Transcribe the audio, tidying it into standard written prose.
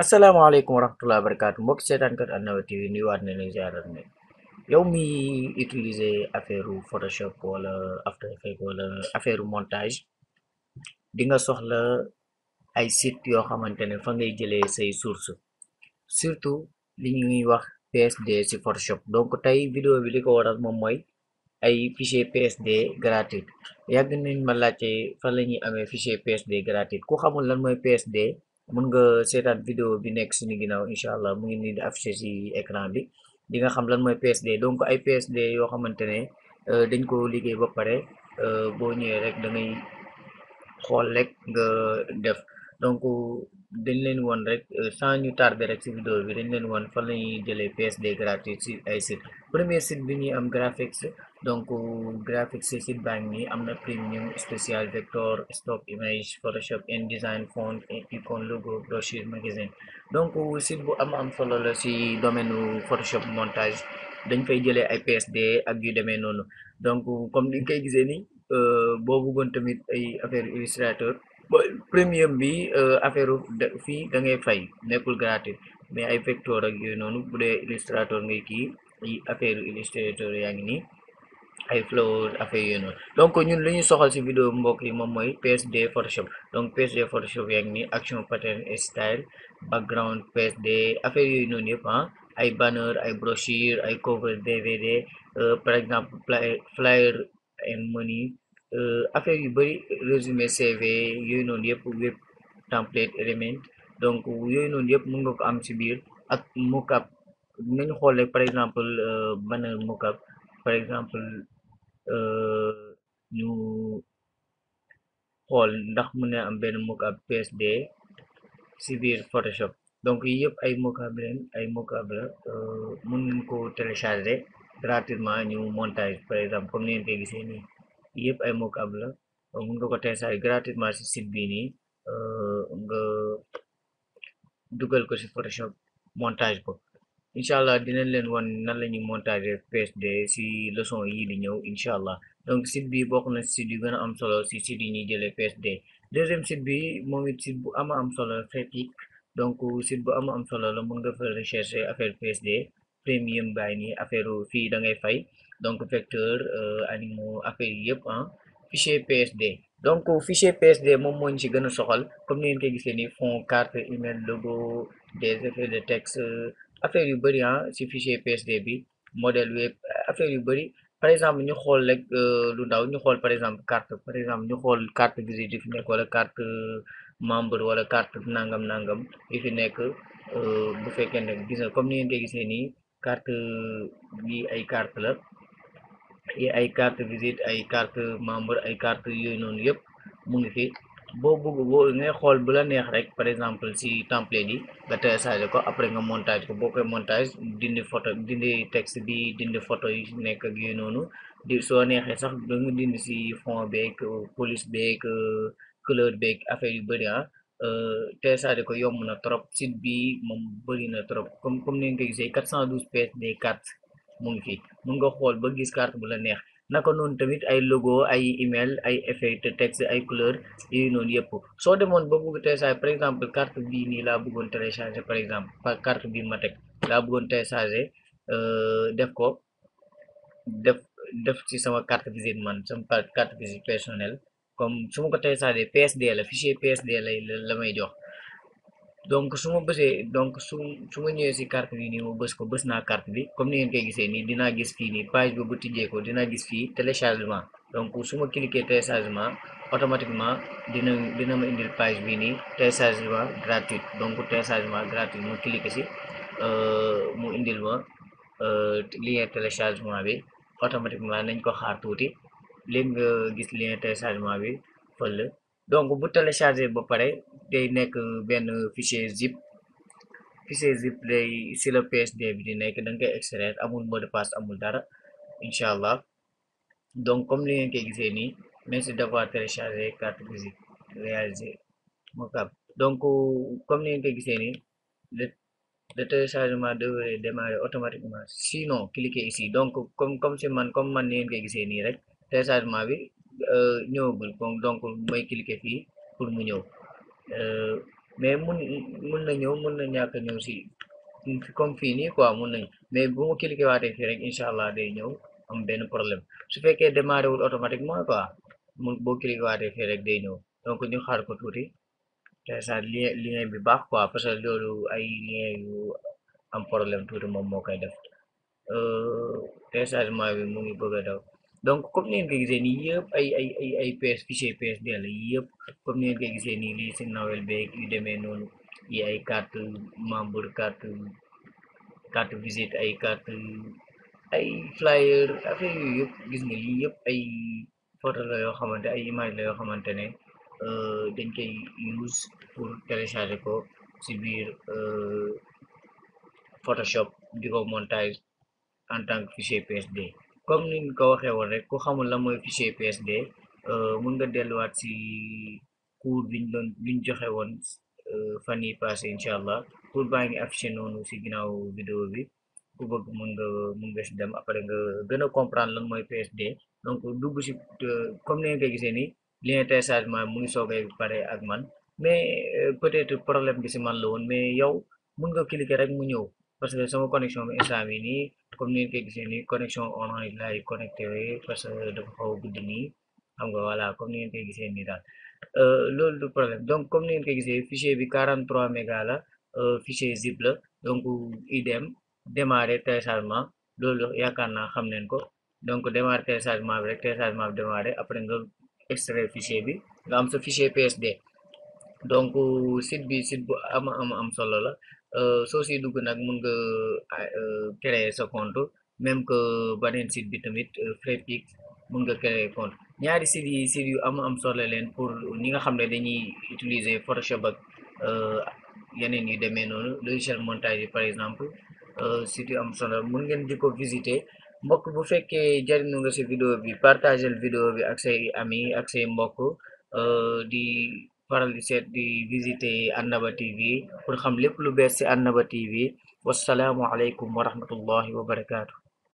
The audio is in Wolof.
asalaamaaleykum wa rahmatulah barakaatu mbokk seetaankat An-Nawel TV nuyuwaat nañ leen ziarat ne yow mi utiliser affaire Photoshop wala After Effects wala affaire montage di nga soxla ay site yoo xamante ne fa ngay jëlee say source surtout li ñuy wax PSD ci Photoshop. Donc tey vidéo bi li ko waral moom mooy ay fichier PSD gratuit. Yàgg nañ ma laajte fan la ñuy amee fichier PSD gratuit. Ku xamul lan mooy PSD mun nga seetaan vidéo bi nekk suñu ginnaaw incha allah mu ngi nii di affiché ci écran bi di nga xam lan mooy PSD. Donc ay PSD yoo xamante ne dañ ko liggéey ba pare boo ñëwee rek da ngay xool rek nga def. Donc dañ leen woon rek sans ñu tarder rek ci vidéo bi dañ leen woon fan la ñuy jëlee PSD gratuit ci ay site. Premier site bi ñuy am graphics. Donc graphics ci site baa ngi nii am na premium spécial vector stock image photoshop InDesign font icône logo brochure magazine. Donc site bu am solo la ci domaine photoshop montage dañ fay jëlee ay PSD ak yu demee noonu. Donc comme ni nga koy gisee ni boo bëggoon tamit ay affaire illustrateur premium bi affaire fii da ngay fay nekkul gratuit mais ay vector ak yooyu noonu bu dee illustrateur ngay kii affaire illustrateur yaa ngi nii ay flow affaire yooyu noonu. Donc ñun lu ñu soxal ci vidéo mbokk yi moom mooy PSD Photoshop. Donc PSD Photoshop yaa ngi nii action pattern et style background PSD affaire yooyu noonu yëpp ay banner ay brochure ay cover DVD par exemple flyer and money affaire yu bëri résumé CV yooyu noonu yëpp web template element. Donc yooyu noonu yëpp mën nga ko am ci biir ak mockup. nañu xool rek par exemple banner mockup par exemple ñu xool ndax mën na am benn mockup PSD ci biir Photoshop. Donc yi yëpp ay mockup leen ay mockup la mën nañ ko télécharger gratuitement ñu montage par exemple comme ni ngeen koy gisee nii yëpp ay mockup la mën nga ko télécharger gratuitement ci site bii nii nga dugal ko ci Photoshop montage ko. incha allah dinañ leen wan nan la ñuy montager PSD ci leçon yii di ñëw incha allah. Donc site bi bokk na site yu gën a am solo ci site yi ñuy jëlee PSD. Deuxième site bi moom it site bu am solo Fatick. Donc site bu am solo la mën nga fa rechercher affaire PSD premium bàyyi nii affaire fii da ngay fay donc vecteur animaux affaire yi yëpp fichier PSD. Donc fichier PSD moom moo ñu ci gën a soxal comme ni ngeen koy gisee nii fond carte email logo des effets de texte affaire yu bëri ci fichier PSD bi modèle web affaire yu bëri. Par exemple ñu xool rek lu ndaw ñu xool par exemple carte par exemple ñu xool carte visite yi fi nekk wala carte membre wala carte nangam nangam yi fi nekk bu fekkee ne gis nga comme ni ngeen koy gisee nii carte bi ay carte la yi ay carte visite ay carte membre ay carte yooyu noonu yëpp mu ngi fi. boo bëgg boo ngay xool bu la neex rek par exemple ci template yi nga télécharger ko après nga montage ko boo koy montage dindi photo dindi texte bi dindi photo yi nekk ak yooyu noonu di soo neexee sax da nga dindi ci fond beeg police beeg couleur beeg affaire yu bëri télécharger ko yomb na trop site bi moom bëri na trop comme ni nga ko gisee 412 PSD cartes mu ngi fi mun nga xool ba gis carte bu la neex. naka noonu tamit ay logo ay email ay effet de texte ay couleur yooyu noonu yëpp soo demoon ba bëgg télécharger par exemple carte bii nii laa bëggoon télécharger par exemple carte bii ma teg laa bëggoon télécharger def ko def def ci sama carte visite man sama carte visite personnelle comme su ma ko télécharger PSD la fichier PSD la may jox. Donc su ma bësee donc su ma ñëwee ci carte bi nii ma bës ko bës naa carte bi comme ni ngeen koy gisee nii dinaa gis fii nii page bi bu tijjee ko dinaa gis fii téléchargement. Donc su ma cliquer téléchargement automatiquement dina ma indil page bi nii téléchargement gratuit. Donc téléchargement gratuit ma cliquer ci mu indil ma lien téléchargement bi automatiquement nañ ko xaar tuuti léegi nga gis lien téléchargement bi fël. Donc bu téléchargé ba pare day nekk benn fichier zip day si la PSD bi di nekk da nga koy extraire amul mot de passe amul dara incha allah. Donc comme li ngeen koy gisee nii merci d'avoir téléchargé carte visite réalisé mockup. Donc comme ni ngeen koy gisee nii le téléchargement devrait démarrer automatiquement sinon cliquez ici. Donc comme man ni ngeen koy gisee nii rek téléchargement bi ñëwagul donc mooy cliquer fii pour mu ñëw mais mun na ñëw mun na ñàkk a ñëw si comme fii nii quoi mun nañ mais bu ma cliqué waatee fii rek incha allah day ñëw am benn problème su fekkee démarré wul automatiquement quoi boo cliqué waatee fii rek day ñëw donc ñu xaar ko tuuti te ça lien bi baax quoi parce que loolu ay lien yu am problème tuuti moom moo koy def téléchargement bi mu ngi bëgg a daw donc comme ni ngeen ko gisee nii yëpp ay PS fichier PSD la yëpp comme ni ngeen ko gisee nii lii si Nawel beeg yu demee noonu yi ay carte membre carte visite ay carte ay flyer affaire yu yëpp gis nga lii yëpp ay photo la yoo xamante ay image la yoo xamante ne dañ koy use pour télécharger ko si biir Photoshop di ko montage en tant que fichier PSD comme ni ñu ko waxee woon rek ku xamul la mooy fichier PSD mun nga delluwaat si cours biñ joxe woon fan yi passé incha allah cours baa ngi affiché noonu si ginnaaw vidéo bi ku bëgg mun nga si dem après nga gën a comprendre lan mooy PSD donc dugg si comme ni nga ko gisee nii lien téléchargement mu ngi soogay pare ak man mais peut-être problème bi si man la woon mais yow mun nga cliquer rek mu ñëw parce que sama connexion bi instant bi nii comme ni ngeen ko gisee nii connexion orange laay connecté parce que dafa xaw a guddi nii xam nga voilà comme ni ngeen koy gisee nii daal loolu du problème donc comme ni ngeen ko gisee fichier bi 43 mégas la fichier zip la donc idem démarrer téléchargement loolu yaakaar naa xam neen ko donc démarrer téléchargement bi rek téléchargement bi démarrer après nga extraire fichier bi nga am sa fichier PSD donc site bu am solo la soo siy dugg nag mun nga créer sa compte même que beneen site bi tamit Fredpix mun nga créer compte ñaari site yu am solo leen pour ñi nga xam ne dañuy utiliser Photoshop ak yeneen yu demee noonu logiciel montage yi par exemple site yu am solo mun ngeen di ko visiter mbokk bu fekkee jariñu nga si vidéo bi partagel vidéo bi ak say ami ak say mbokk di faral di seet di visiter Annaba TV pour xam lépp lu bees ci Annaba TV wassalaamu aleykum wa rahmatullahi wa barakaatu